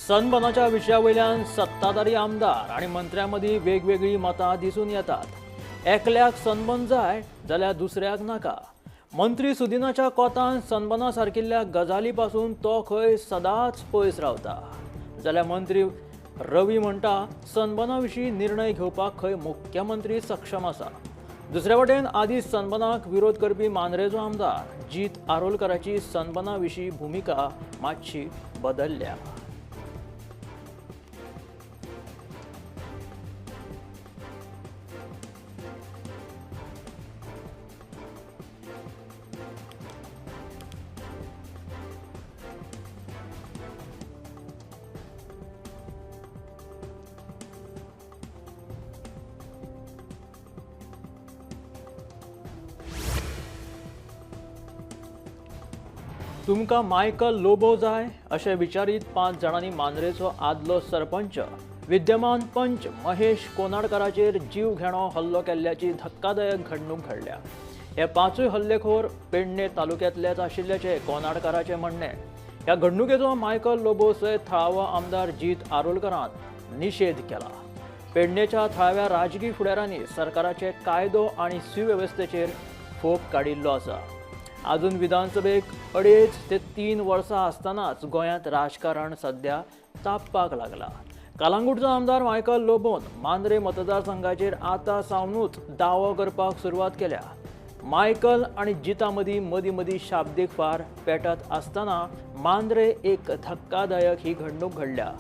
सनबर्नाच्या विशया वयल्यान सत्ताधारी आमदार आनी मंत्र्यां मदीं वेगवेगळीं मतां दिसून येतात. एकल्याक सनबर्न जाय जाल्यार दुसऱ्याक नाका. मंत्री सुदिनाच्या कोतान सनबर्ना सारकिल्ल्या गजाली पासून तो खंय सदांच पयस रावता, जाल्यार मंत्री रवी म्हणटा सनबर्ना विशीं निर्णय घेवपाक खंय मुख्यमंत्री सक्षम आसा. दुसरे वटेन आदी सनबर्नाक विरोध करपी मांद्रेचो आमदार जीत आरोलकराची सनबर्ना विशीं भुमिका मातशी बदलल्या. तुमकां मायकल लोबो जाय अशें विचारीत 5 जाणांनी मांद्रेचो आदलो सरपंच विद्यमान पंच महेश कोनाडकाराचेर जीव घेणो हल्लो केल्ल्याची धक्कादायक घडणूक घडल्या. हे 5 हल्लेखोर पेडणे तालुक्यांतलेच आशिल्ल्याचें कोनाडकाराचें म्हणणें. ह्या घडणुकेचो मायकल लोबो सयत थळावो आमदार जीत आरोलकरान निशेध केला. पेडणेच्या थळाव्या राजकी फुडारांनी सरकाराचे कायदो आनी सुवेवस्थेचेर फोप काडिल्लो आसा. अजून विधानसभेक 2.5 ते 3 वर्सां आसतनाच गोंयांत राजकारण सध्या तापपाक लागला. कालांगुटचो आमदार मायकल लोबोन मांद्रे मतदारसंघाचेर आतां सावनूच दावो करपाक सुरवात केल्या. मायकल आनी जिता मदीं मदीं मदीं शाब्दीक फार पेटत आसतना मांद्रे एक धक्कादायक ही घडणूक घडल्या.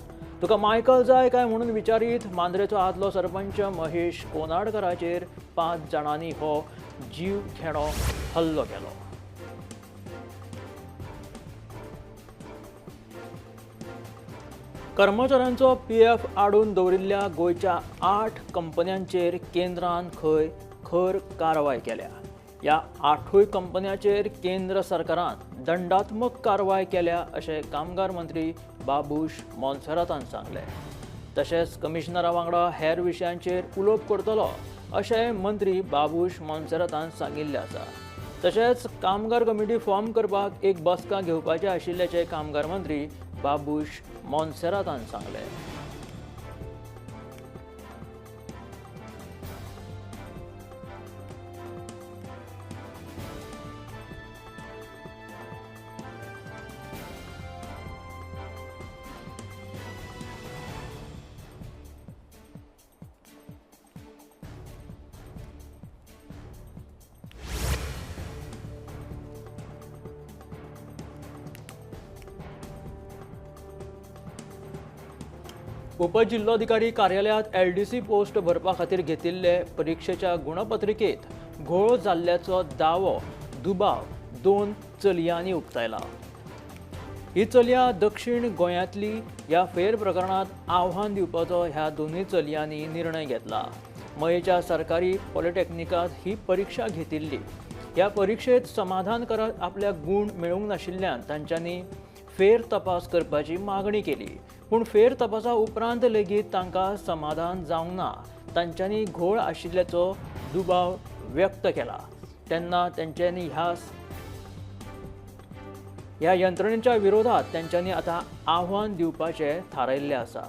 तुका मायकल जाय काय म्हणून विचारीत मांद्रेचो आदलो सरपंच महेश कोनाडकराचेर 5 जाणांनी हो जीव घेणो हल्लो केलो. कर्मचाऱ्यांचो पीएफ आडून दवरिल्ल्या गोंयच्या 8 कंपन्यांचेर केंद्रान खंय खर कारवाय केल्या. ह्या 8 कंपन्यांचेर केंद्र सरकारान दंडात्मक कारवाय केल्या अशें कामगार मंत्री बाबूश मोन्सेरातान सांगलें. तशेंच कमिशनरा वांगडा हेर विशयांचेर उलोवप करतलो अशें मंत्री बाबूश मोन्सेरातान सांगिल्लें आसा. तशेंच कामगार कमिटी फॉर्म करपाक एक बसका घेवपाचें आशिल्ल्याचें कामगार मंत्री बाबूश मोन्सेरातान सांगलें. उपजिल्लोधिकारी कार्यालयात एलडीसी पोस्ट भरपा खातीर घेतिल्ले परिक्षेच्या गुणपत्रिकेत घोळ जाल्ल्याचो दावो दुबाव 2 चलयांनी उक्तायला. ही चलया दक्षिण गोंयांतली. ह्या फेर प्रकरणात आव्हान दिवपाचो ह्या 2 चलयांनी निर्णय घेतला. मयेच्या सरकारी पॉलिटेक्निकात ही परिक्षा घेतिल्ली. ह्या परिक्षेत समाधानकारक आपल्याक गूण मेळूंक नाशिल्ल्यान तांच्यांनी फेर तपास करपाची मागणी केली. पूण फेर तपासा उपरांत लेगीत तांकां समाधान जावंक ना. तांच्यांनी घोळ आशिल्ल्याचो दुबाव व्यक्त केला. तेन्ना तांच्यांनी ह्या यंत्रणेच्या विरोधात तांच्यांनी आतां आव्हान दिवपाचें थारायिल्लें आसा.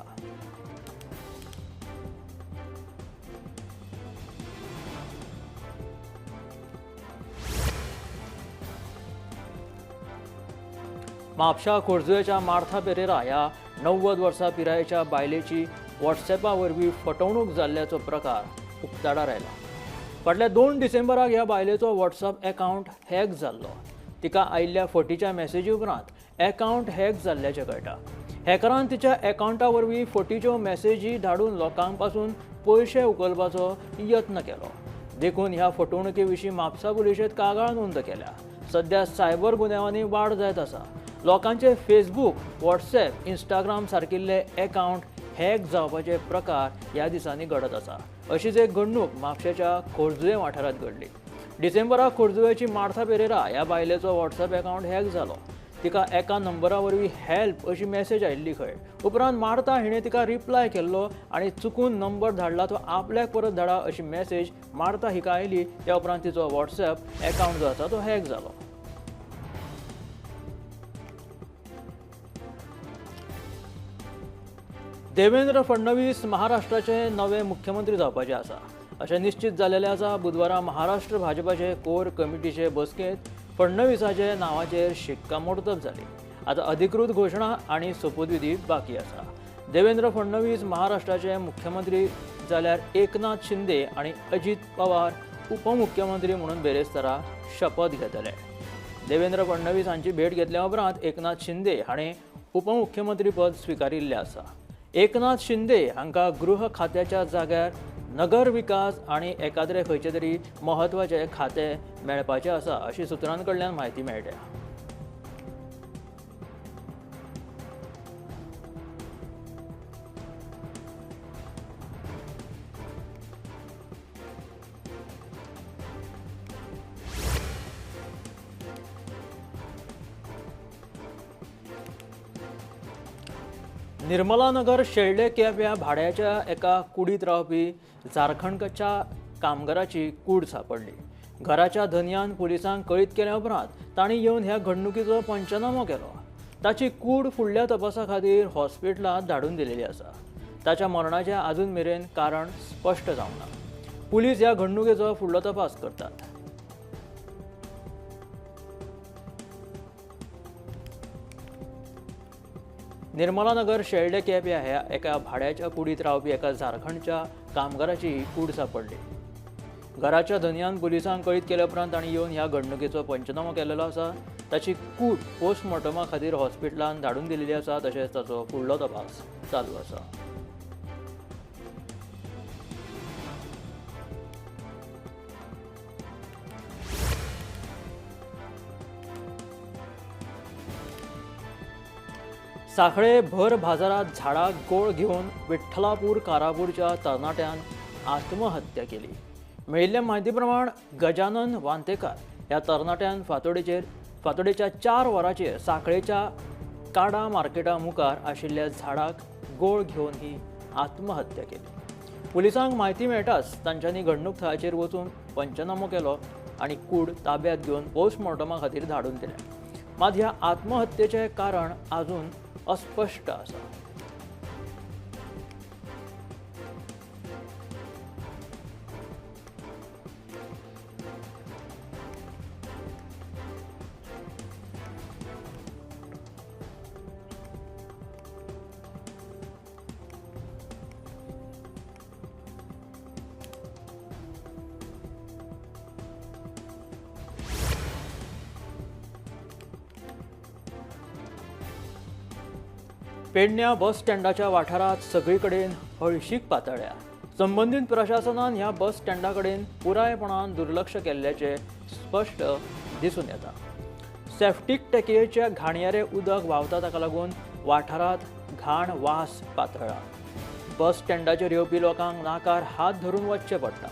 म्हापशा खोर्जुवेच्या मार्था पेरेरा ह्या 90 वर्सां पिरायेच्या बायलेची व्हॉट्सॅपा वरवीं फटवणूक जाल्ल्याचो प्रकार उक्ताडार आयला. फाटल्या 2 डिसेंबराक ह्या बायलेचो व्हॉट्सॅप अकावंट हॅक जाल्लो. तिका आयिल्ल्या फटीच्या मॅसेजी उपरांत अकावंट हॅक जाल्ल्याचें कळटा. हॅकरान तिच्या अकावंटा वरवीं फटीच्यो मॅसेजी धाडून लोकां पासून पयशे उखलपाचो यत्न केलो. देखून ह्या फटवणुके विशीं म्हापसा पुलिशेंत कागाळ नोंद केल्या. सध्या सायबर गुन्यांवांनी वाड जायत आसा. लोकांचे फेसबूक, व्हॉट्सॅप, इंस्टाग्राम सारकिल्ले अकावंट हॅक जावपाचे प्रकार ह्या दिसांनी घडत आसा. अशीच एक घडणूक म्हापशेच्या खोर्जुवें वाठारांत घडली. डिसेंबराक खोर्जुवेची मार्था पेरेरा ह्या बायलेचो व्हॉट्सॅप अकावंट हॅक जालो. तिका एका नंबरा वरवीं हेल्प अशी मॅसेज आयिल्ली खंय. उपरांत मार्था हिणें तिका रिप्लाय केल्लो आनी चुकून नंबर धाडला तो आपल्याक परत धाडा अशी मॅसेज मार्था हिका आयली. त्या उपरांत तिचो व्हॉट्सॅप अकावंट जो आसा तो हॅक जालो. देवेंद्र फडणवीस महाराष्ट्राचे नवे मुख्यमंत्री जावपाचे आसा अशें निश्चित जालेलें आसा. बुधवारा महाराष्ट्र भाजपाचे कोर कमिटीचे बसकेंत फडणवीसाचे नांवाचेर शिक्कामोर्तब जाली. आतां अधिकृत घोशणा आनी सोपूतविधी बाकी आसा. देवेंद्र फडणवीस महाराष्ट्राचे मुख्यमंत्री जाल्यार एकनाथ शिंदे आनी अजित पवार उपमुख्यमंत्री म्हणून बेरेस्तारा शपथ घेतले. देवेंद्र फडणवीस हांची भेट घेतल्या उपरांत एकनाथ शिंदे हाणें उपमुख्यमंत्रीपद स्विकारिल्लें आसा. एकनाथ शिंदे हांकां गृह खात्याच्या जाग्यार नगर विकास आनी एकाद्रे खंयचे तरी म्हत्वाचें खातें मेळपाचें आसा अशी सुत्रां कडल्यान म्हायती मेळटा. निर्मलानगर शेल्डे केप ह्या भाड्याच्या एका कुडीत रावपी झारखंडच्या कामगाराची कूड सांपडली. घराच्या धनयान पुलिसांक कळीत केल्या उपरांत तांणी येवन ह्या घडणुकीचो पंचनामो केलो. ताची कूड फुडल्या तपासा खातीर हॉस्पिटलांत धाडून दिलेली आसा. ताच्या मरणाचें आजून मेरेन कारण स्पश्ट जावंक ना. पुलीस ह्या घडणुकेचो फुडलो तपास करतात. निर्मलानगर शेल्डे केप ह्या एका भाड्याच्या कुडीत रावपी एका झारखंडच्या कामगाराची कूड सांपडली. घराच्या धनयान पुलिसांक कळीत केल्या उपरांत तांणी येवन ह्या घडणुकेचो पंचनामो केलेलो आसा. ताची कूड पोस्टमॉर्टमा खातीर हॉस्पिटलांत धाडून दिलेली आसा. तशेंच ताचो फुडलो तपास चालू आसा. सांखळे भर बाजारात झाडाक गोळ घेवन विठ्ठलापूर कारापूरच्या तरणाट्यान आत्महत्या केली. मेळिल्ल्या म्हायती प्रमाण गजानन वांतेकार ह्या तरणाट्यान फांतोडेच्या 4 वरांचेर सांखळेच्या काडा मार्केटा मुखार आशिल्ल्या झाडाक गोळ घेवन ही आत्महत्या केली. पुलिसांक म्हायती मेळटाच तांच्यांनी घडणूक थळाचेर वचून पंचनामो केलो आनी कूड ताब्यात घेवन पोस्टमॉर्टमा खातीर धाडून दिल्या. मात ह्या आत्महत्येचें कारण आजून अस्पश्ट आसा. पेडण्या बस स्टँडाच्या वाठारांत सगळे कडेन हळशीक पातळ्ळ्या. संबंदीत प्रशासनान ह्या बस स्टँडा कडेन पुरायपणान दुर्लक्ष केल्ल्याचें स्पश्ट दिसून येता. सेफ्टीक टॅकयेच्या घाणयारे उदक व्हांवता ताका लागून वाठारांत घाण वास पातळ्ळा. बस स्टँडाचेर येवपी लोकांक नाकार हात धरून वचचें पडटा.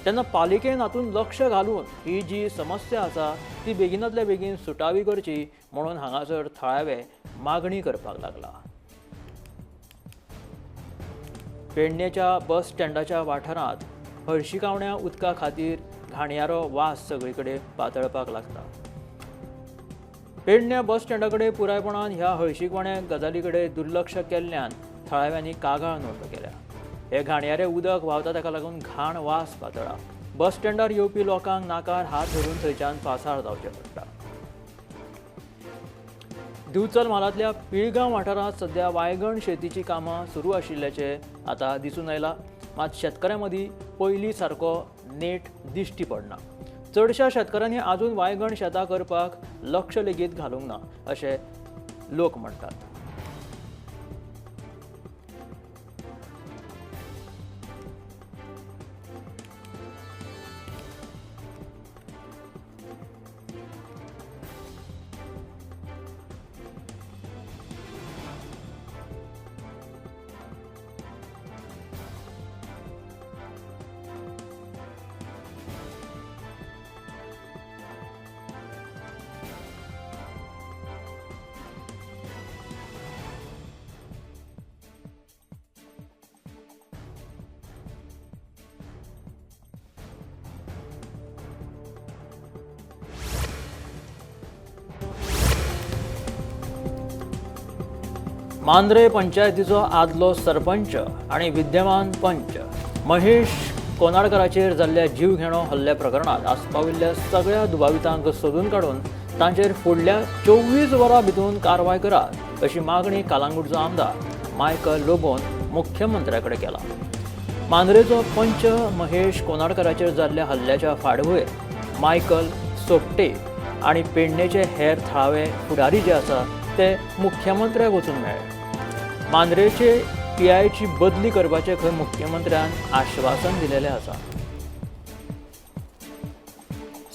तेन्ना पालिकेन हातूंत लक्ष घालून ही जी समस्या आसा ती बेगिनांतल्या बेगीन सुटावी करची म्हणून हांगासर थळावे मागणी करपाक लागला. पेडणेच्या बस स्टँडाच्या वाठारांत हळशिकावण्या उदका खातीर घाणयारो वास सगळे कडेन पातळपाक लागता. पेडण्या बस स्टँडा कडेन पुरायपणान ह्या हळशिकवाण्या गजाली कडेन दुर्लक्ष केल्ल्यान थळाव्यांनी कागाळ नोंद केल्या. हे घाणयारे उदक व्हांवता ताका लागून घाण वास पातळा. बस स्टँडार येवपी लोकांक नाकार हात धरून थंयच्यान पासार जावचें पडटा. दिवचल म्हालांतल्या पिळगांव वाठारांत सध्या वायगण शेतीची कामां सुरू आशिल्ल्याचें आतां दिसून आयलां. मात शेतकऱ्यां मदीं पयलीं सारको नेट दिश्टी पडना. चडश्या शेतकऱ्यांनी आजून वायगण शेतां करपाक लक्ष लेगीत घालूंक ना अशें लोक म्हणटात. मांद्रे पंचायतीचो आदलो सरपंच आनी विद्यमान पंच महेश कोनाडकराचेर जाल्ल्या जीवघेणो हल्ल्या प्रकरणांत आस्पाविल्ल्या सगळ्या दुबावितांक सोदून काडून तांचेर फुडल्या 24 वरां भितर कारवाय करात अशी मागणी कालांगूटचो आमदार मायकल लोबोन मुख्यमंत्र्या कडेन केला. मांद्रेचो पंच महेश कोनाडकराचेर जाल्ल्या हल्ल्याच्या फाटभुंयेर मायकल सोपटे आनी पेडणेचे हेर थळावे फुडारी जे आसा ते मुख्यमंत्र्याक वचून मेळ्ळे. मांद्रेचे पीआयची बदली करपाचें खंय मुख्यमंत्र्यान आश्वासन दिलेलें आसा.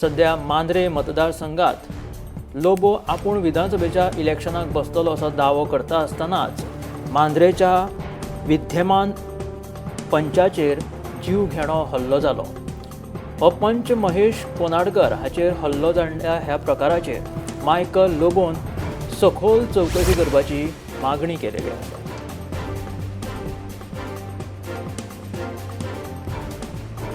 सध्या मांद्रे मतदारसंघात लोबो आपूण विधानसभेच्या इलेक्शनाक बसतलो असो दावो करता आसतनाच मांद्रेच्या विद्यमान पंचाचेर जीवघेणो हल्लो जालो. हो पंच महेश कोनाडकर हाचेर हल्लो जाल्ल्या ह्या प्रकाराचेर मायकल लोबोन सखोल चवकशी करपाची मागणी केलेली आसा.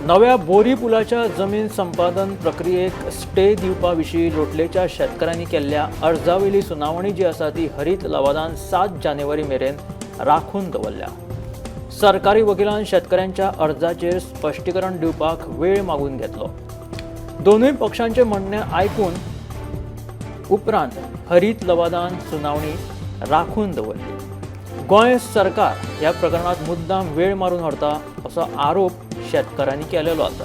नव्या बोरी पुलाच्या जमीन संपादन प्रक्रियेक स्टे दिवपा विशीं लोटलेच्या शेतकारांनी केल्ल्या अर्जावेली सुनावणी जी आसा ती हरीत लवादान 7 जानेवारी मेरेन राखून दवरल्या. सरकारी वकिलान शेतकऱ्यांच्या अर्जाचेर स्पश्टीकरण दिवपाक वेळ मागून घेतलो. दोनूय पक्षांचे म्हणणें आयकून उपरांत हरीत लवादान सुनावणी राखून दवरली. गोंय सरकार ह्या प्रकरणात मुद्दाम वेळ मारून व्हरता असो आरोप शेतकारांनी केलेलो आसा.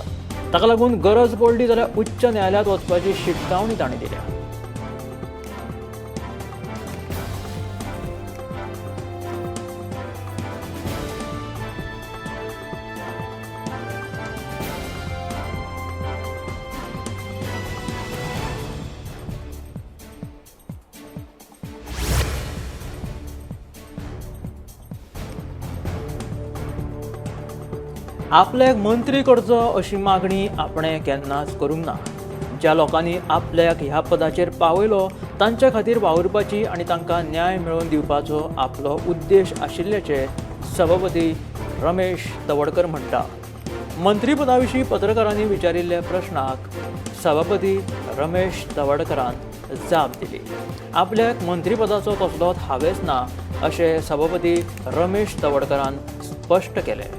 ताका लागून गरज पडली जाल्यार उच्च न्यायालयांत वचपाची शिटकावणी तांणी दिल्या. आपल्याक मंत्री करचो अशी मागणी आपणें केन्नाच करूंक ना. ज्या लोकांनी आपल्याक ह्या पदाचेर पावयलो तांच्या खातीर वावुरपाची आनी तांकां न्याय मेळोवन दिवपाचो आपलो उद्देश आशिल्ल्याचें सभापती रमेश तवडकर म्हणटा. मंत्रीपदा विशीं पत्रकारांनी विचारिल्ल्या प्रश्नाक सभापती रमेश तवडकरान जाप दिली. आपल्याक मंत्रीपदाचो कसलोच हावेस ना अशें सभापती रमेश तवडकरान स्पश्ट केलें.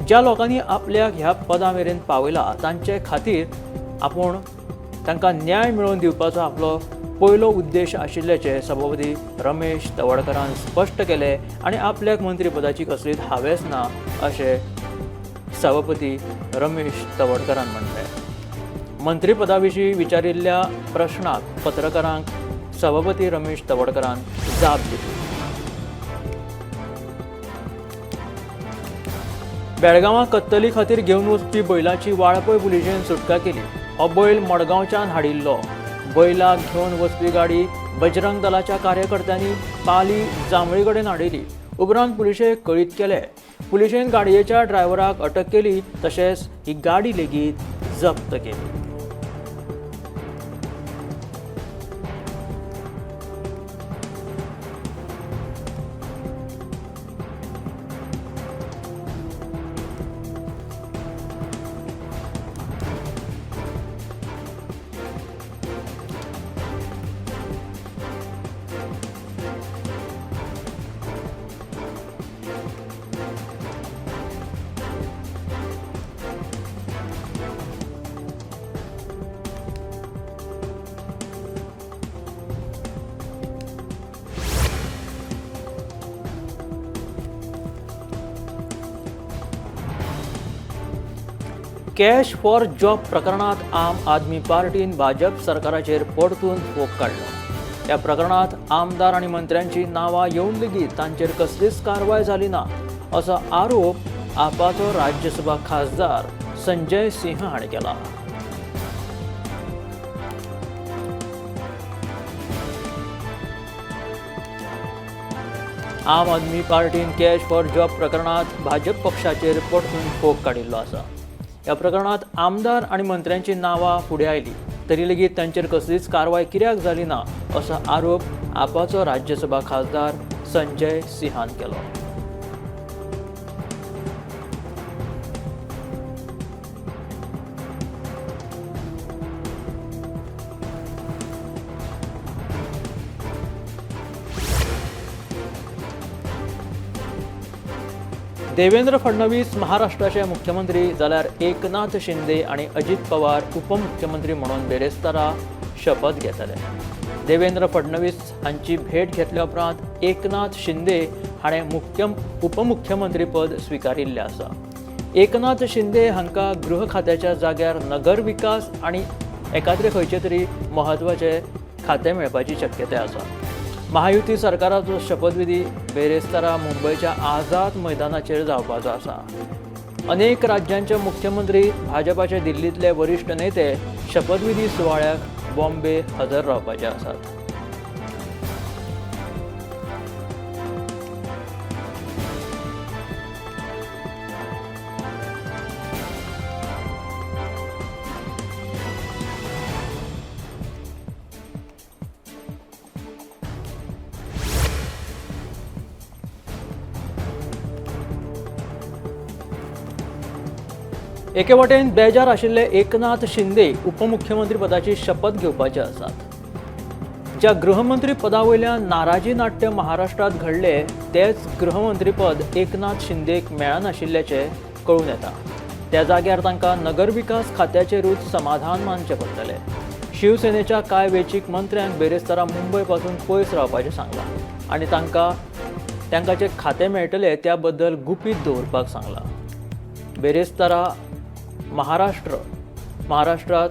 ज्या लोकांनी आपल्याक ह्या पदा मेरेन पावयला तांचे खातीर आपूण तांकां न्याय मेळोवन दिवपाचो आपलो पयलो उद्देश आशिल्ल्याचें सभापती रमेश तवडकरान स्पश्ट केलें आनी आपल्याक मंत्रीपदाची कसलीच हावेस ना अशें सभापती रमेश तवडकरान म्हणलें. मंत्रीपदा विशीं विचारिल्ल्या प्रश्नाक पत्रकारांक सभापती रमेश तवडकरान जाप दिली. बेळगांवां कत्तली खातीर घेवन वचपी बैलाची वाळपय पुलिशेन सुटका केली. हो बैल मडगांवच्यान हाडिल्लो. बैलाक घेवन वचपी गाडी बजरंग दलाच्या कार्यकर्त्यांनी पाली जांभळी कडेन हाडिल्ली. उपरांत पुलिशेक कळीत केले. पुलिशेन गाडयेच्या ड्रायव्हराक अटक केली तशेंच ही गाडी लेगीत जप्त केली. कॅश फॉर जॉब प्रकरणात आम आदमी पार्टीन भाजप सरकाराचेर परतून फोग काडलो. ह्या प्रकरणात आमदार आनी मंत्र्यांची नांवां येवन लेगीत तांचेर कसलीच कारवाय जाली ना असो आरोप आपाचो राज्यसभा खासदार संजय सिंह हांणी केला. आम आदमी पार्टीन कॅश फॉर जॉब प्रकरणात भाजप पक्षाचेर परतून फोग काडिल्लो आसा. ह्या प्रकरणात आमदार आनी मंत्र्यांची नांवां फुडें आयली तरी लेगीत तांचेर कसलीच कारवाय कित्याक जाली ना असो आरोप आपाचो राज्यसभा खासदार संजय सिंहान केलो. देवेंद्र फडणवीस महाराष्ट्राचे मुख्यमंत्री जाल्यार एकनाथ शिंदे आनी अजित पवार उपमुख्यमंत्री म्हणून बेरेस्तारा शपथ घेतले. देवेंद्र फडणवीस हांची भेट घेतल्या उपरांत एकनाथ शिंदे हाणें उपमुख्यमंत्रीपद स्विकारिल्लें आसा. एकनाथ शिंदे हांकां गृह खात्याच्या जाग्यार नगर विकास आनी एकाद्रे खंयचे तरी म्हत्वाचें खातें मेळपाची शक्यताय आसा. महायुती सरकाराचो शपथविधी बेरेस्तारा मुंबयच्या आझाद मैदानाचेर जावपाचो आसा. अनेक राज्यांचे मुख्यमंत्री, भाजपाचे दिल्लींतले वरिश्ठ नेते शपथविधी सुवाळ्याक बॉम्बे हजर रावपाचे आसात. एके वटेन बेजार आशिल्ले एकनाथ शिंदे उपमुख्यमंत्री पदाची शपथ घेवपाचे आसात. ज्या गृहमंत्री पदा वयल्या नाराजी नाट्य महाराष्ट्रांत घडले तेच गृहमंत्रीपद एकनाथ शिंदेक मेळनाशिल्ल्याचें कळून येता. त्या जाग्यार तांकां नगरविकास खात्याचेरूच समाधान मानचें पडटलें. शिवसेनेच्या कांय वेंचीक मंत्र्यांक बेरेस्तारा मुंबय पासून पयस रावपाचें सांगलां आनी तांकां जें खातें मेळटलें त्या बद्दल गुपीत दवरपाक सांगलां. बेरेस्तारा महाराष्ट्रांत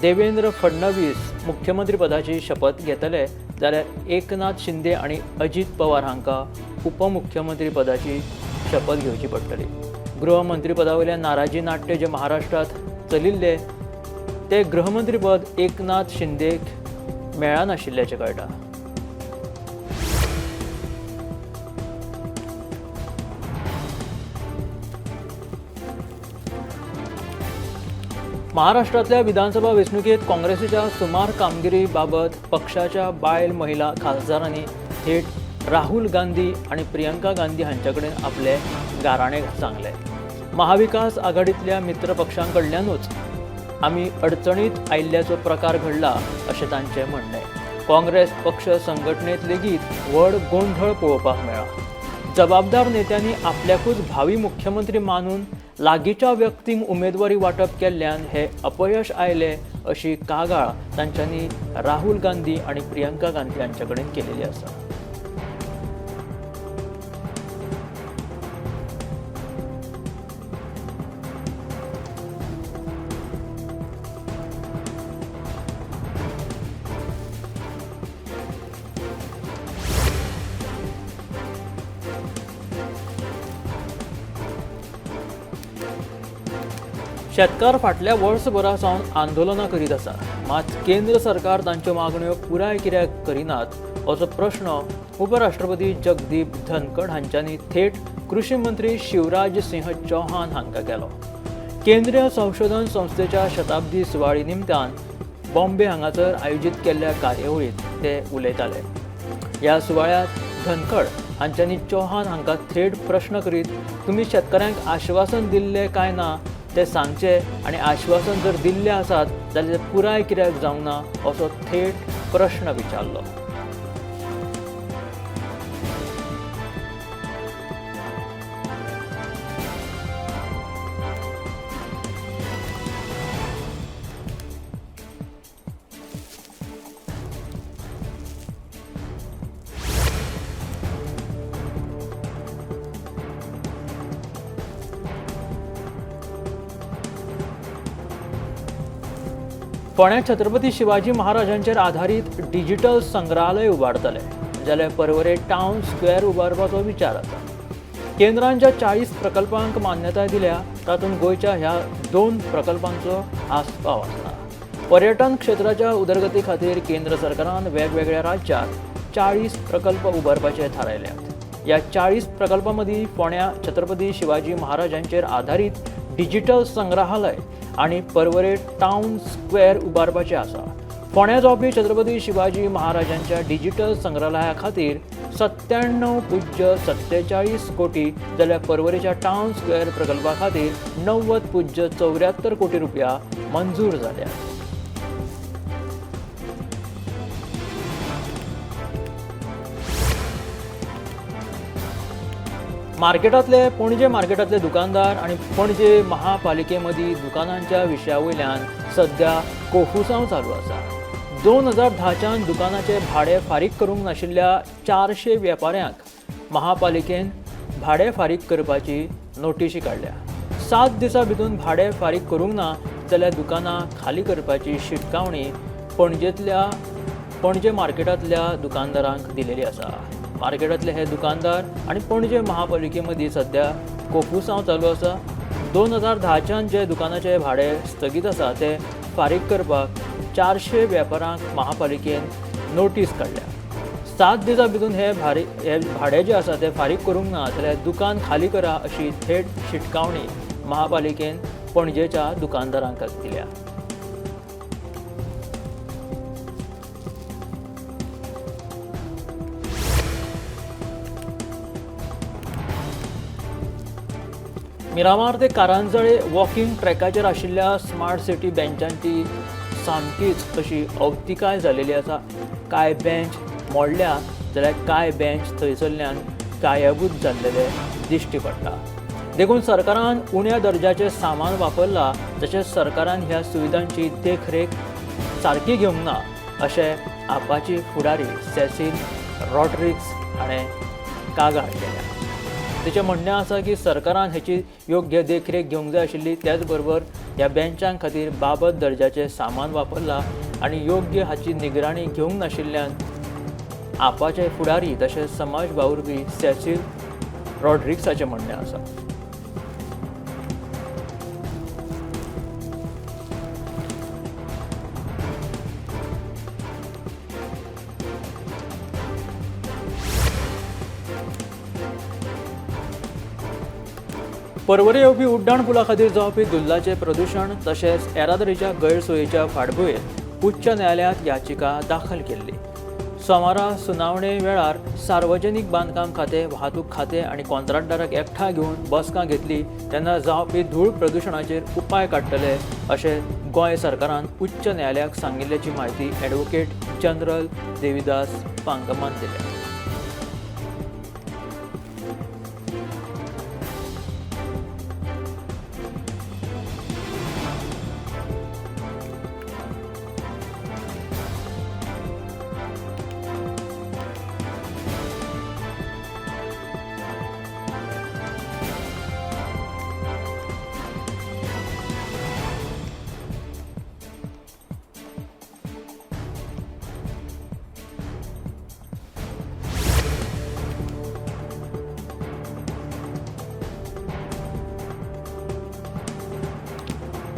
देवेंद्र फडणवीस मुख्यमंत्री पदाची शपथ घेतले जाल्यार एकनाथ शिंदे आनी अजित पवार हांकां उपमुख्यमंत्री पदाची शपथ घेवची पडटली. गृहमंत्री पदा वयल्या नाराजी नाट्य जे महाराष्ट्रांत चलिल्ले ते गृहमंत्रीपद एकनाथ शिंदेक मेळनाशिल्ल्याचें कळटा. महाराष्ट्रांतल्या विधानसभा वेंचणुकेंत काँग्रेसीच्या सुमार कामगिरी बाबत पक्षाच्या बायल महिला खासदारांनी थेट राहुल गांधी आनी प्रियंका गांधी हांचे कडेन आपले गाराणे सांगले. महाविकास आघाडींतल्या मित्र पक्षांकडल्यानूच आमी अडचणीत आयिल्ल्याचो प्रकार घडला अशें तांचें म्हणणें. काँग्रेस पक्ष संघटनेंत लेगीत व्हड गोंधळ पळोवपाक मेळ्ळा. जबाबदार नेत्यांनी आपल्याकूच भावी मुख्यमंत्री मानून लागींच्या व्यक्तींक उमेदवारी वांटप केल्ल्यान हे अपयश आयलें अशी कागाळ तांच्यांनी राहुल गांधी आनी प्रियंका गांधी हांचे कडेन केलेली आसा. शेतकार फाटल्या वर्सभरा सावन आंदोलनां करीत आसा, मात केंद्र सरकार तांच्यो मागण्यो पुराय कित्याक करिनात असो प्रश्न उपराष्ट्रपती जगदीप धनखड हांच्यांनी थेट कृषी मंत्री शिवराज सिंह चौहान हांकां केलो. केंद्रीय संशोधन संस्थेच्या शताब्दी सुवाळी निमतान बॉम्बे हांगासर आयोजीत केल्ल्या कार्यावळींत ते उलयताले. ह्या सुवाळ्यांत धनखड हांच्यांनी चौहान हांकां थेट प्रश्न करीत तुमी शेतकारांक आश्वासन दिल्लें काय ना ते सांगचे आनी आश्वासन जर दिल्ले आसात जाल्यार ते पुराय कित्याक जावंक ना असो थेट प्रश्न विचारलो. फोंड्या छत्रपती शिवाजी महाराजांचेर आधारीत डिजिटल संग्रहालय उबारतले जाल्यार पर्वरे टावन स्क्वेअर उबारपाचो विचार आसा. केंद्रान ज्या 40 प्रकल्पांक मान्यताय दिल्या तातूंत गोंयच्या ह्या 2 प्रकल्पांचो आस्पाव आसा. पर्यटन क्षेत्राच्या उदरगती खातीर केंद्र सरकारान वेगवेगळ्या राज्यांत 40 प्रकल्प उबारपाचे थारायल्यात. ह्या 40 प्रकल्पां मदीं फोंड्या छत्रपती शिवाजी महाराजांचेर आधारीत डिजिटल संग्रहालय आनी पर्वरे टावन स्क्वेअर उबारपाचें आसा. फोंड्या जावपी छत्रपती शिवाजी महाराजांच्या डिजिटल संग्रहालया खातीर 97.47 कोटी जाल्यार पर्वरेच्या टावन स्क्वेअर प्रकल्पा खातीर 90.74 कोटी रुपया मंजूर जाल्या. मार्केटांतले पणजे मार्केटांतले दुकानदार आनी पणजे महापालिके मदीं दुकानांच्या विशया वयल्यान सध्या कोफुसांव चालू आसा. 2010च्यान दुकानाचे भाडें फारीक करूंक नाशिल्ल्या 400 वेपाऱ्यांक महापालिकेन भाडें फारीक करपाची नोटिशी काडल्या. 7 दिसां भितर भाडें फारीक करूंक ना जाल्यार दुकानां खाली करपाची शिटकावणी पणजे मार्केटांतल्या दुकानदारांक दिलेली आसा. मार्केटांतले हे दुकानदार आनी पणजे महापालिके मदीं सध्या कोफुसांव चालू आसा. 2010च्यान जे दुकानाचे भाडें स्थगीत आसा ते फारीक करपाक 400 वेपाऱ्यांक महापालिकेन नोटीस काडल्या. 7 दिसां भितर हे भाडें जें आसा तें फारीक करूंक ना जाल्यार दुकान खाली करा अशी थेट शिटकावणी महापालिकेन पणजेच्या दुकानदारांक दिल्या. मिरामार ते कारंजळे वॉकिंग ट्रॅकाचेर आशिल्ल्या स्मार्ट सिटी बेंचांची सामकीच अशी अवतिकाय जालेली आसा. कांय बेंच मोडल्या जाल्यार कांय बेंच थंयसरल्यान गायबूच जाल्लेले दिश्टी पडटा. देखून सरकारान उण्या दर्जाचें सामान वापरलां, तशेंच सरकारान ह्या सुविधांची देखरेख सारकी घेवंक ना अशें आपाची फुडारी सेसील रॉड्रिग्स हाणें कागाळ केल्या. तेचें म्हणणें आसा की सरकारान हेची योग्य देखरेख घेवंक जाय आशिल्ली, त्याच बरोबर ह्या बेंचां खातीर बाबत दर्जाचें सामान वापरलां आनी योग्य हाची निगराणी घेवंक नाशिल्ल्यान आपाचे फुडारी तशेंच समाज वावुरपी सेसील रॉड्रिग्साचें म्हणणें आसा. परवरी येवपी उड्डाण पुला खातीर जावपी धुल्लाचें प्रदुशण तशेंच येरादारीच्या गैरसोयीच्या फाटभुंयेर उच्च न्यायालयांत याचिका दाखल केल्ली. सोमारा सुनावणे वेळार सार्वजनीक बांदकाम खातें, वाहतूक खातें आनी कॉन्ट्रॅक्टदाराक एकठांय घेवन बसका घेतली तेन्ना जावपी धूळ प्रदुशणाचेर उपाय काडटले अशें गोंय सरकारान उच्च न्यायालयाक सांगिल्ल्याची म्हायती ॲडव्होकेट जनरल देविदास पांगमान दिल्या.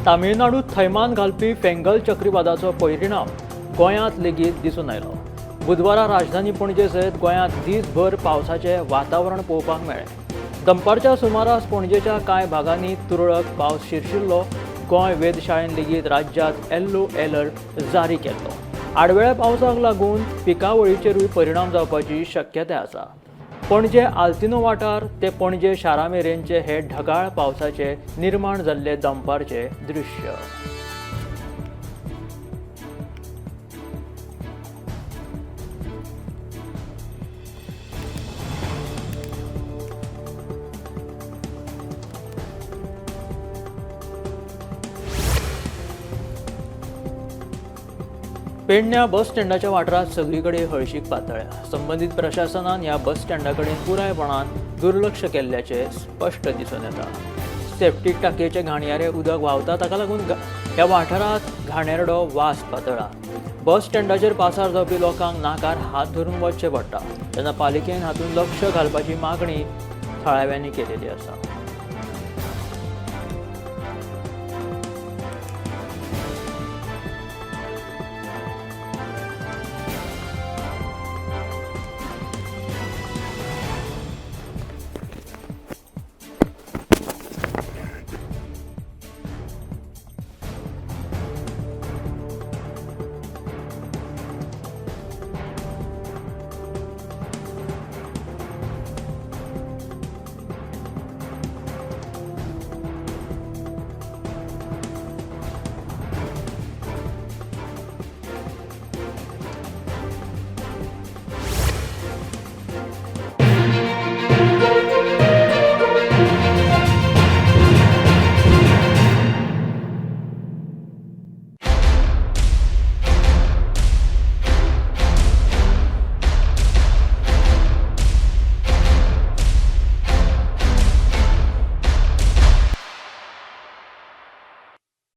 तामिळनाडूत थैमान घालपी फेंगल चक्रीवादाचो परिणाम गोंयांत लेगीत दिसून आयलो. बुधवारा राजधानी पणजे सयत गोंयांत दीसभर पावसाचें वातावरण पळोवपाक मेळ्ळें. दनपारच्या सुमारास पणजेच्या कांय भागांनी तुरळक पावस शिरशिरलो. गोंय वेधशाळेन लेगीत राज्यांत येल्लो अलर्ट जारी केल्लो. आडवेळ्या पावसाक लागून पिकावळीचेरूय परिणाम जावपाची शक्यताय आसा. पणजे आल्तिनो वाठार ते पणजे शारा मेरेनचे हे ढगाळ पावसाचे निर्माण जाल्ले दनपारचे दृश्य. पेडण्या बस स्टँडाच्या वाठारांत सगळी कडेन हळशीक पातळ्या. संबंदीत प्रशासनान ह्या बस स्टँडा कडेन पुरायपणान दुर्लक्ष केल्ल्याचें स्पश्ट दिसून येता. सेप्टीक टाकयेचे घाणयारे उदक व्हांवता, ताका लागून ह्या वाठारांत घाणेरडो वास पातळा. बस स्टँडाचेर पासार जावपी लोकांक नाकार हात धरून वचचें पडटा. तेन्ना पालिकेन हातूंत लक्ष घालपाची मागणी थळाव्यांनी केलेली आसा.